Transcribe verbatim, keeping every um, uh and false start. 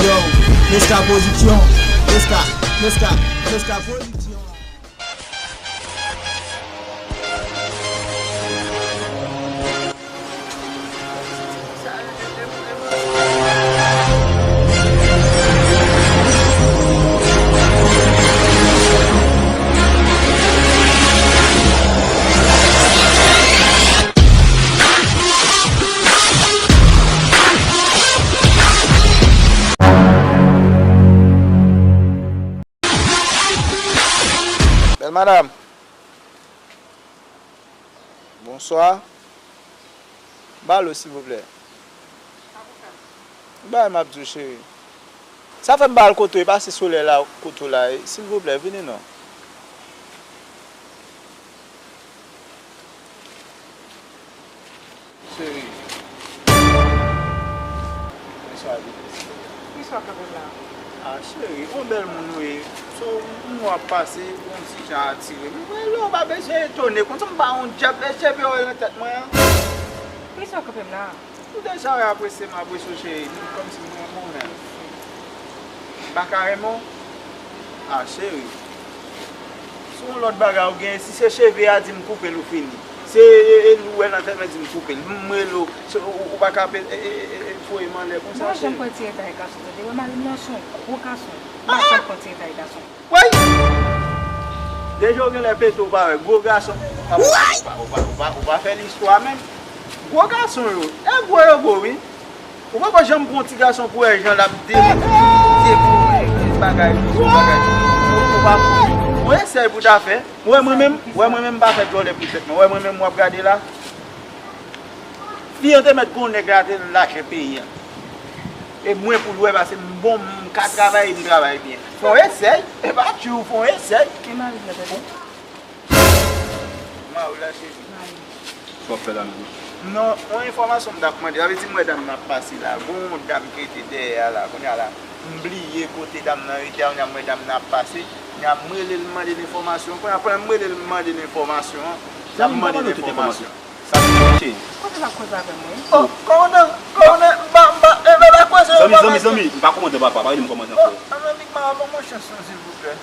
Yo, Meska Production, Meska, Meska, Meska Production. Bèl madam. Bonswa. Ba lo, silvouplè. Ki bagay m ap di w, cheri? Sa fè m ba l kote w, e pa se solèy la kote w la, e, silvouplè, vini non. Cheri. Bonswa, Lili. Kisa w ap fè la? Ah, cheri, yon bèl moun ou ye. So, m wè w ap pase, yon ti jan atire m. Mwen, lè w pa bezwen etone, konsa m pa yon djab, e cheve w nan tèt mwen an. Kisa w ap fè la? Ou deja wè apresye m apresye w, cheri. Kòmsi m renmen w menm. M pa ka renmen w? Ah, cheri. Se yon lòt bagay ou genyen. Si se cheve a, di m koupe l, ou fini. Se, e, e, lou wè nan tèt mwen, di m koupe l. M rele w, se, ou, ou pa ka pe-, e, e, e, e, voye m anlè konsa, cheri. Mwen janm pran ti retay gason, tande. Wè mari m nan se yon gwo gason. Mwen janm pran ti retay gason. Woy! Deja w genlè pete, w pa wè gwo gason. Ou pa, ou pa, ou pa, ou pa, ou pa fè listwa menm. Gwo gason yo, e gwo yo gwo, wi. Ou poko janm pran yon ti gason pou wè jan l ap de-, de-, de-, bagay, bagay. Ou, ou pa, ou esèy pou ta fè. Ou wè mwen menm, ou wè mwen menm m pa fè djòlè pou tèt mwen. Ou wè mwen menm w ap gade la. Fi an te mèt gon nèg la te lache peyi a. E mwen pou l wè, paske m bon, m ka travay, m travay byen. Fè yon esèy, e pa tchou, fè yon esèy. E mari m nan tande? Mari w la, cheri. Sa w ap fè la menm? Non, yon enfòmasyon m t ap mande. Sa vle di m wè dam nan ap pase la. Gon yon dam ki rete dèyè a la. Kounye a la, m bliye kote dam nan rete a. Kounye a m wè dam nan ap pase. Kounye a m rele l, m mande l enfòmasyon. Kounye a pandan m rele l, m mande l enfòmasyon an, l ap mande l enfòmasyon. Sa k pase? Kote l ap koze avè mwen? Oh, kòmandè, kòmandè, m pa, m pa, e, m pa koze, zanmi, zanmi, zanmi, m pa kòmandè, papa, pa rele m kòmandè ankò. Oh, zanmi, m pa ban mwen chans non, silvouplè.